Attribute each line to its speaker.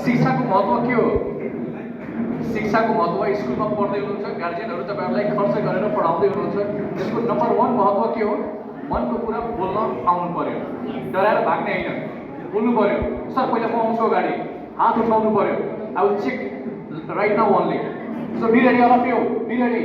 Speaker 1: शिक्षाको महत्त्व के हो? शिक्षाको महत्त्व स्कुलमा पढ्दै हुनुहुन्छ, गार्जियनहरू तपाईँहरूलाई खर्च गरेर पढाउँदै हुनुहुन्छ, त्यसको नम्बर 1 महत्त्व के हो? मनको कुरा बोल्न आउनु पर्यो, डराएर भाग्ने होइन, बोल्नु पर्यो। सर पहिला म आउँछु अगाडि, हात उठाउनु पर्यो। I will check right now only. So be ready, all of you, be ready.